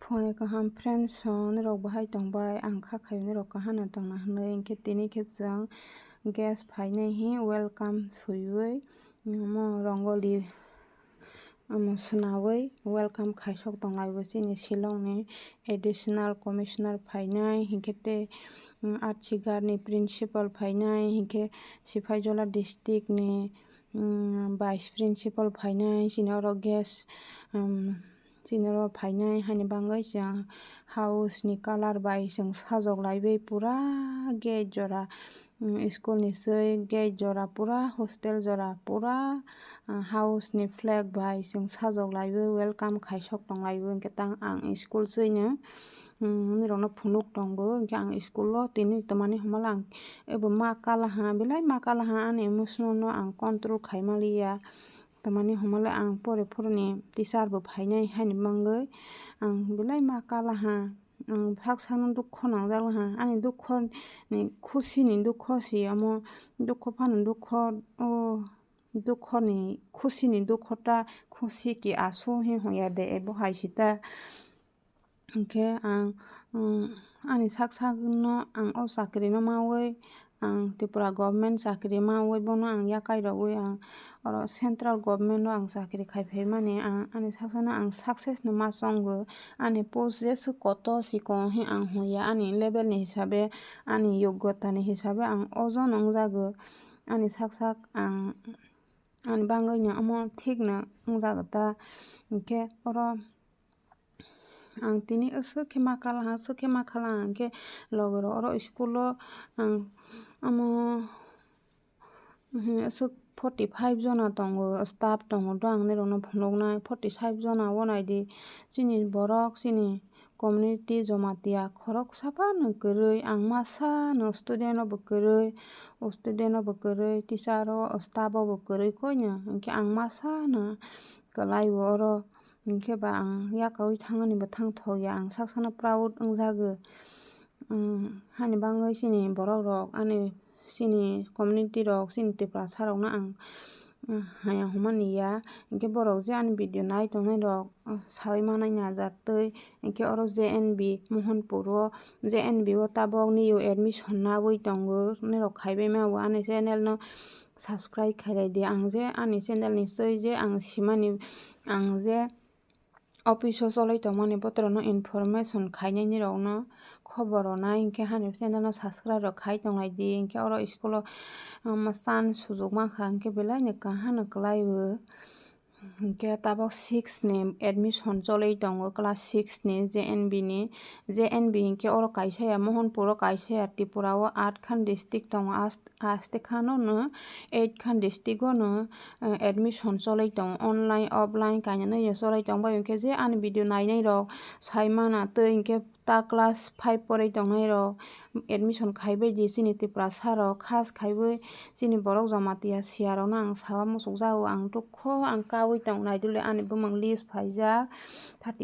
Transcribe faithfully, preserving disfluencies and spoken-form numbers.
Phunai kaham friends, nirok bahai tongbai, ang kha khayo nirok kaham no tongna hinwi. Hinkhe tini khe chwng guest phainai hi welcome swiwi, omo rongoli, omo swnawi welcome khaisok tonglaibo chini Shillong ni additional commissioner phainai, hinkhe tei, um, Archigar ni principal phainai, hinkhe Sipaijola district ni, um, vice principal phainai, chini oro guest, um, chini oro phainai hani bagwi chwng house ni colour bai chwng sajok laiwi pura gate jora, um, school ni swi gate jora pura hostel jora pura, uh, house ni flag bai chwng sajok laiwi welcome khaisok tong laiwi hinkhe tang ang school swino. Hmm, nirokno phunuk tongo, hinkhe ang school o tini twmani hwnmale ang ebo ma kalaha, belai ma kalaha, ani emotional no ang control khaimaliya. Twmani hwnmale ang pore phoroni teacher bo phainai haini bagwi ang belai ma kalaha, ang sak sakno dukho nangjakha, ani dukho ni khusi ni dukho se omo, dukho phano dukho, o dukho ni khusi ni dukho ta khusi ki asu hi hwnya de ebo hai sita. Hinkhe ang, um, ani sak sakno ang o chakri no mawi, ang Tripura government chakri mawi, bono ang yakai rogwi ang oro central government o ang chakri khai phaimani, ang ani sak sakno ang success no ma chongo, ani post jeswk koto sikon he ang hwnya, ani level ni hisabe, ani yogyota ni hisabe ang ojon wngjago, ani sak sak ang ani bagwi no omo thik no wngjago ta, hinkhe oro. Ang tini aswk khe ma kala ha, aswk khe ma kala ha, hinkhe logirok oro school o ang omo, mhm, aswk forty five jona tongo, staff tongo, do ang nirokno phunuknai forty five jona o naidi. Chini borok, chini community Jamatia khoroksa phano kwrwi, ang masa no student o bo kwrwi, o student o bo kwrwi, teacher o, staff o bo kwrwi koino, hinkhe ang masa no kwlai o oro. Hinkhe ba ang yakaui thangani bo thangthok ya, ang sak sakno proud wngjago. Ang hani bagwi chini borok rok, ani chini community rok, chini Tiprasa rokno ang, ah, haya hwnmani ya. Hinkhe borok je ani video nai tongnai rok, ah, saui manai na jatwi. Hinkhe oro J N V Mohanpur o, J N V o tabok new admission naui tongo, norok khaibai ma bo ani channel no subscribe khailai di. Ang je ani channel ni swi je ang simani, ang je office o cholai tongmani botorokno information khainai nirokno khobor rwnai, hinkhe hani channel no subscribe rok khai tonglai di, hinkhe oro school o, um, chance sujuk mankha, hinkhe belai no kaham no kwlai o. Hinkhe tabok six ni admission cholai tongo, class six ni J N V ni. J N V hinkhe oro kaisa ya, Mohanpur o kaisa ya, Tripura o aat khan district tongo, as-, aste khano no eight khan district o no, eh, admission cholai tongo, online, offline kainwi no cholai tong bai, hinkhe je ani video nainai rok sai mana tei hinkhe ta class five porai tongnai rok admission khaibai di chini Tiprasa rok, khas khaiwi chini borok Jamatia siya rokno ang sawa muchukjago, ang dukho, ang kaui tong naidole ani bumung list phaijak thirty